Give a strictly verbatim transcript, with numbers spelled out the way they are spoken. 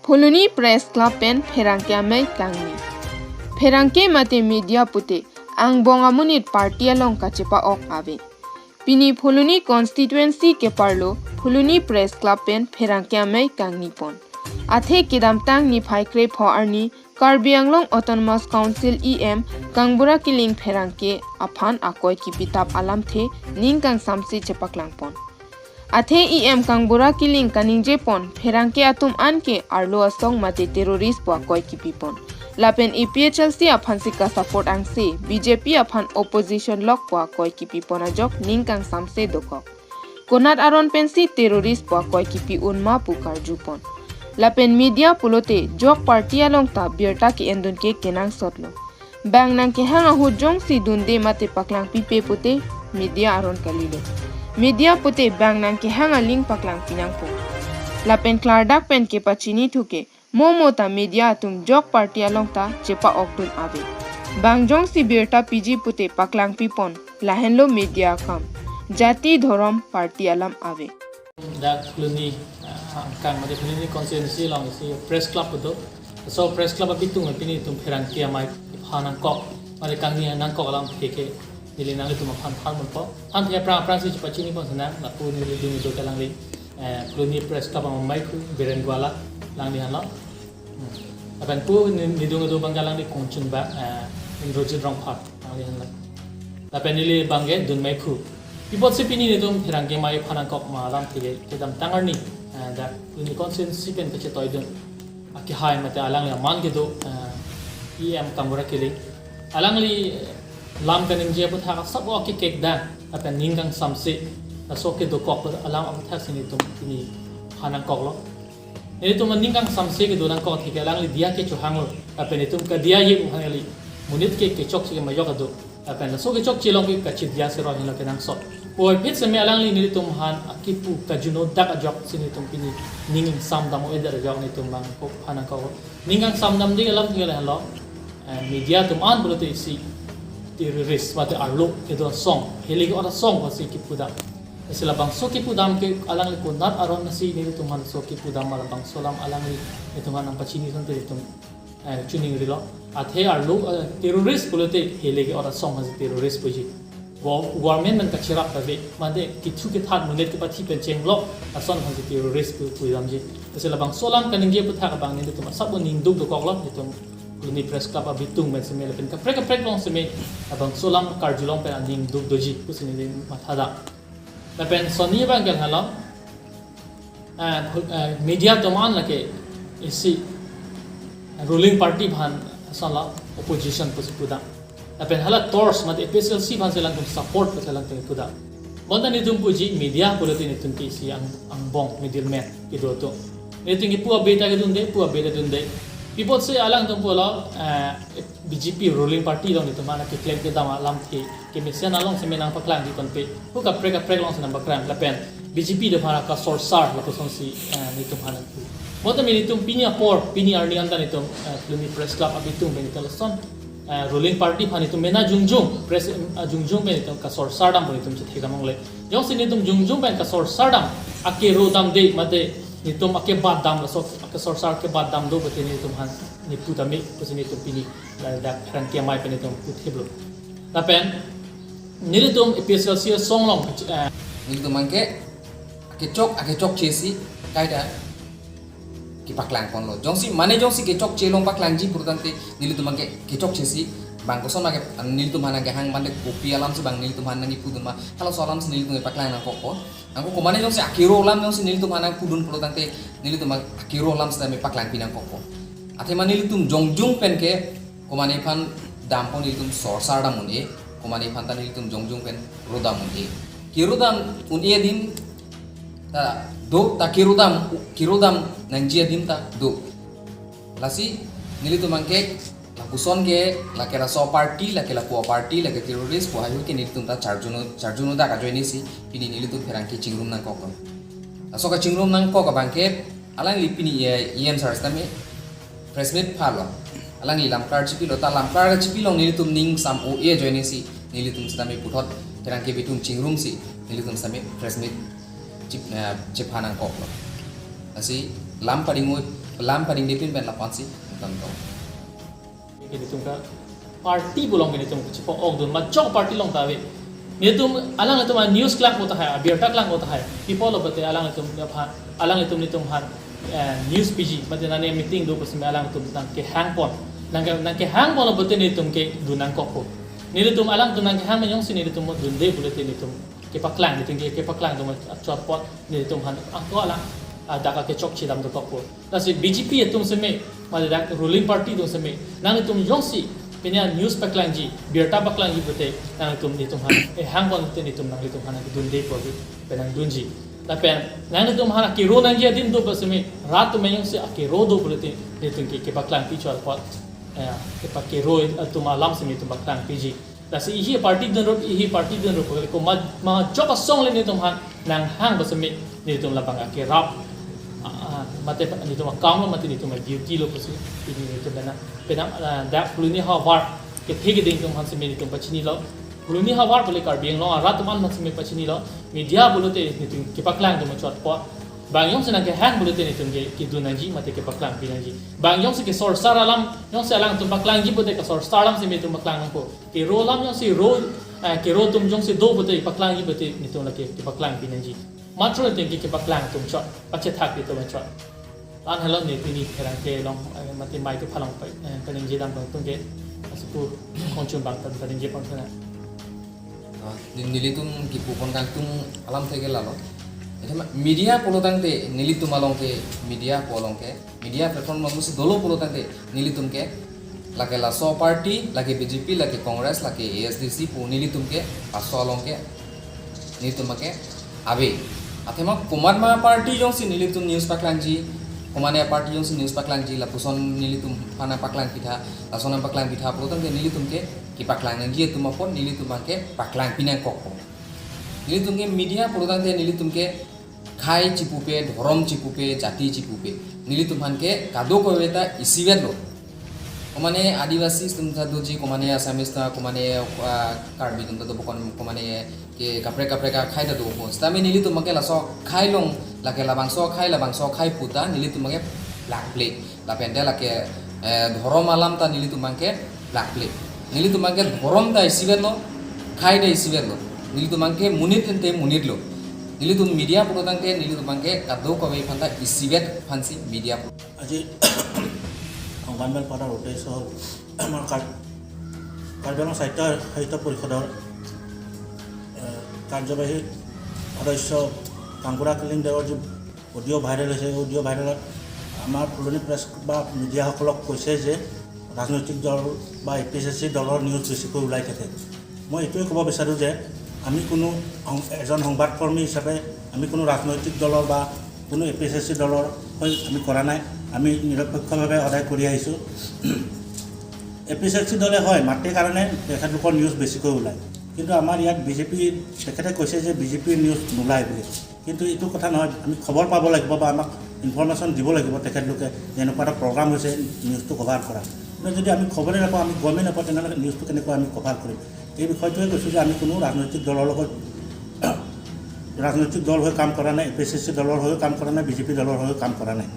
Phuloni Press Club pen pherangke amei kangni. Pherangke mate media pute angbong amonit party along kachepa-ok ave. Pini Phuloni constituency keparlo Phuloni Press Club pen pherangke amei kangni pon. Athe kedamtang niphai krepho arni Karbi Anglong Autonomous Council E M Kangbura Killing pherangke aphan akoi kipitap alamthe ning kangsamse chepaklang pon. Athe E M Kangbura Killing kaningje pon pherangke atum anke arlo asong mate terrorist pu akoi kipi pon. Lapen A P H L C aphan si ka support angse B J P aphan opposition lok pu akoi kipi pon ajok ning kangsamse dokok. Konat aron pensi terrorist pu akoi kipi un ma pu karju pon. Lapen media pulote jok party along ta birta ke-endun ke kenangsot lo. Bang nangkehang ahut jongsi dunde mate paklangpipe pute media aron kalilo. Media pute bang nangkehang aling paklangpi nangpo. Lapen klardak pen kepachini thuke, momo ta media atum jok party along ta chepa-okdun ave. Bang jongsi birta piji pute paklangpi pon, lahenlo media akam. Jati dhorom party alam ave. Dak Phuloni, ah, angkang mate Phuloni constituency along isi press club kedo. So press club abitung pini itum pherangke amei phan nangkok. Mate kangni nangkok alamthe ke neli nanglitum aphan than ponpo. Than the aphrang aphrangsi chepachini pon sinang, lapu neli dung do ke alangli, eh, Phuloni Press Club amei ku Biren Gwala alangli henlo. Hmm. Lapen pu ni, neli dung do abang ke alangli kongchun ba, eh, Indrajit Rongphar alangli henlo. Lapen neli abang ke dun mei ku. Pi apotsi pini nelitum pherangke amei phan nangkok ma alamthe ke kedamtang arni, eh, dak Phuloni constituency pen kachetoidun akehai mate alangli aman kedo, eh, E M Kangbura Killing. Alangli lam kaningje aputhak asap o kekek dang, lapen ning kangsamse, laso kedokok alam aputhak si nelitum pini phan nangkoklo. Nelitum aning kangsamse kedo nangkok thike alangli diya kechohanglo, lapen nelitum kadiya ye uhan kali, monit ke kechokche ke majok ado. Lapen laso kechokche along ke kachidiya sero henlo kenangsot. Puvoiphit seme alangli nelitum aphan akipu kajuno dak ajok si nelitum pini ning samdam o eder ajok nelitum bang ko phan nangkok. Ning kangsamdamde alamthe ke lahenlo, eh, media atum an pulote isi terrorist mate arlo kedo asong, heli ke-ot asong pusi kipudam. Lasi labangso kipudam ke alangli konat aron nasi nelitum aphan so kipudam ma labangso alam alangli nelitum aphan nangpachini asonte nelitum, eh, chiningrilo. Athe arlo, eh, terrorist pulote heli ke-ot asong aphansi terrorist puji. Go-, government pen kacherap ave, mate kithu kethat monit kepathi pen chenglok ason aphansi terrorist pu pudamji. Lasi labangso alam kaningje aputhak abang nelitum asap o ning duk dokoklo, nelitum Phuloni Press Club abitung pen seme lapen kaprek kaprek along seme labangso alam karjulong pen aning duk doji pusi neli mathadam. Lapen sonni abang ke lahenlo, eh, phul-, eh, media atum an lake isi ruling party aphan asonlo opposition pusi pudam. Lapen hala torch mate A P H L C aphansi alangtum support pusi alangtum pudam. Bonta nelitum puji media pulote nelitum ke isi ang-, angbong middleman kedo atum. Nelitum ke pu abeta kedunde, pu abeta dunde. Pi apotsi alangtum pulo, eh, B J P ruling party along nelitum aphan keklem kedam alamthe kemesen along seme nangpaklangji konpe. Pu kaprek kaprek alongsi nangpaklang lapen B J P atum aphan kasorsar lapusonsi, eh, nelitum aphan pu. Bonta nelitum pini apor, pini arni anta nelitum, eh, Phuloni Press Club abitung pen nelitum lason, eh, ruling party aphan nelitum mena jongjong, press, eh, jongjong pen nelitum kasorsar dam pu nelitum chethekdam longle. Jongsi nelitum jongjong pen kasorsar dam, akero damde mate nelitum akebat dam laso, akesorsar kebat dam do pute nelitum aphan neli putame pusi nelitum pini ladak pherangke amei pen nelitum puthiplo. Lapen nelitum A P H L C asong along, eh, nelitum abang ke akechok, akechokche si kaita kepaklang ponlo. Jongsi, mane jongsi kechokche along paklangji pulotangte nelitum abang ke kechokche si bang koson ma ke nelitum aphan nangkehang mane kopi alamsi bang nelitum aphan nangkipudun ma, halaso alamsi nelitum kepaklang nangkokpo. Anke komane jongsi akero alam jongsi nelitum aphan nangpudun pulotangte nelitum abang akero alam sitame paklangpi nangkokpo. Athema nelitum jongjong pen ke komane aphan dampo, nelitum sorsar dam un-e, komane aphan ta nelitum jongjong pen rodam un-e. Kerodam un-e adim ta do, ta kerodam, kerodam nangji adim ta do. Lasi nelitum abang ke lapuson ke, lake laso party, lake lapu party, lake terrorist pu haihui ke nelitum ta charjuno, charjuno dak ajoine si pini nelitum pherangke chingrum nangkoklo. Laso kachingrum nangkok abang ke alangli pini, eh, E M sir sitame press meet phalo. Alangli lamklar chipilo, ta lamklar chipi along nelitum ning sam o-e ajoine si nelitum sitame puthot pherangke abitung chingrumsi nelitum sitame press meet chip, eh, chepha nangkoklo. Lasi lam padingoi Lam padingdepin pen lapu-ansi, tangtong. Ke nelitum ke party pu along ke nelitum chepa-okdun, majok party along ta ave. Nelitum alanglitum a-news klangpo tahai, abirta klangpo tahai. Pi apotlo pulote alanglitum aphan, alanglitum nelitum aphan, eh, news piji, mate nane meeting do pu setame alanglitum nangkehangpon. Nangke, nangkehangponlo pulote nelitum ke dun nangkokpo. Nelitum alangtum nangkehang pen jongsi nelitum dunde pulote nelitum kepaklang, nelitum ke, kepaklang atum achot apot nelitum aphan angko alang, ah, dak kechokche dam dokokpo. Lasi B J P atum setame, mate dak ruling party atum setame, nanglitum jongsi pini a-news paklangji, birta paklangji pulote, nanglitum nelitum aphan, eh, hangpon pulote nelitum nanglitum aphan dunde pu ave, pen nangdunji. Lapen nanglitum aphan akero nangji adim do pu setame, rat atum jongsi akero do pulote, nelitum ke, kepaklangpi chot apot, eh, kepa kero atum alam setame nelitum paklangpiji. Lasi ihi party dunrop, ihi party dunrop, ko ma, majok asong le nelitum aphan nanghang pu setame nelitum labang akerap. Ah, ah, mate pa, nelitum akam lo, mate nelitum a-duty lo pusi, pini nelitum penang, penang, ah, dak Phuloni havar kethe keding atum aphan setame nelitum pachinilo. Phuloni havar pu le Karbi Anglong arat atum aphan setame pachinilo. Media pulote nelitum kepaklang atum achot apot. Bang jongsi nangkehang pulote nelitum ke, kedun nangji, mate kepaklangpi nangji. Bang jongsi kesorsar alam, jongsi alangtum paklangji pulote kesorsar alam setame nelitum paklang nangpo. Kero alam jongsi ro, eh, kero atum jongsi do pulote paklangji pulote nelitum lake kepaklangpi nangji. Matro nelitum ke kepaklang atum chot, pachethak atum chot. An helo ne pini pherangke along, eh, mate mai kepha along pa, eh, paningje dam atum ke, asipu kongchun bang tan paningje pon thana. Ah, ne-, nelitum kepupon kangtung alamthe ke lalo. Athema media pulo tangte nelitum along ke, media pu along ke, media platform along si dolo pulo tangte nelitum ke, lake laso party, lake B J P, lake Congress, lake A S D C pu nelitum ke, laso along ke, nelitum ke ave. Athema komat ma party jongsi nelitum news paklangji, komat ma party jongsi news paklangji, lapuson nelitum aphan nangpaklang pitha, lason nangpaklang pitha pulo tangte nelitum ke, kepaklang nangji atum apot nelitum ke paklangpi nangkokpo. Nelitum ke media pulo tangte nelitum ke khei chepupe, dhorom chepupe, jati chepupe. Nelitum aphan ke kadokave ta isivet lo. Komane Adivasi atum ta doji, komane Assamese ta, komane, ah, Karbi atum ta do, bokon komane ke kaprek kaprek akhei ta do ko. Setame nelitum ke laso khei along, lake labangso khei, labangso khei pu ta nelitum ke plakple. Lapen te lake, eh, dhorom alam ta nelitum ke plakple. Nelitum ke dhorom ta isivet lo, khei ta isivet lo. Nelitum ke monit ante monit lo. Nelitum media pulo tangte nelitum ke kadokave aphan ta isivet aphansi media pulo. আজি সংবাদমেল পতাৰ উদ্দেশ্য হ'ল আমাৰ কাৰ-, কাৰ্বি আংলং সাহিত্য, সাহিত্য পৰিষদৰ, এ, কাৰ্যবাহী সদস্য গাংবুঢ়া কলিং দেৱৰ যি অডিঅ' ভাইৰেল হৈছে, অডিঅ' ভাইৰেলত আমাৰ ফুলনি প্ৰেছ বা মিডিয়াসকলক কৈছে যে ৰাজনৈতিক দল বা এ পি এছ এছ চি দলৰ নিউজ বেছিকৈ ওলাই থাকে। মই এইটোৱে ক'ব বিচাৰোঁ যে আমি কোনো সং-, এজন সংবাদকৰ্মী হিচাপে আমি কোনো ৰাজনৈতিক দলৰ বা কোনো এ পি এছ এছ চি দলৰ হৈ আমি কৰা নাই। আমি নিৰপেক্ষভাৱে সদায় কৰি আহিছোঁ। এ পি এছ এছ চি দলে হয় মাতে কাৰণে তেখেতলোকৰ নিউজ বেছিকৈ ওলায়, কিন্তু আমাৰ ইয়াত বি জে পি, তেখেতে কৈছে যে বি জে পিৰ নিউজ নোলায় বুলি। কিন্তু এইটো কথা নহয়, আমি খবৰ পাব লাগিব বা আমাক ইনফৰমেশ্যন দিব লাগিব তেখেতলোকে যে এনেকুৱা এটা প্ৰগ্ৰাম হৈছে নিউজটো কভাৰ কৰা। কিন্তু যদি আমি খবৰে নাপাওঁ, আমি গমেই নাপাওঁ, তেনেহ'লে নিউজটো কেনেকৈ আমি কভাৰ কৰিম? এই বিষয়টোৱে কৈছোঁ যে আমি কোনো ৰাজনৈতিক দলৰ লগত, ৰাজনৈতিক দল হৈ কাম কৰা নাই, এ পি এছ এছ চি দলৰ হৈও কাম কৰা নাই, বি জে পি দলৰ হৈও কাম কৰা নাই।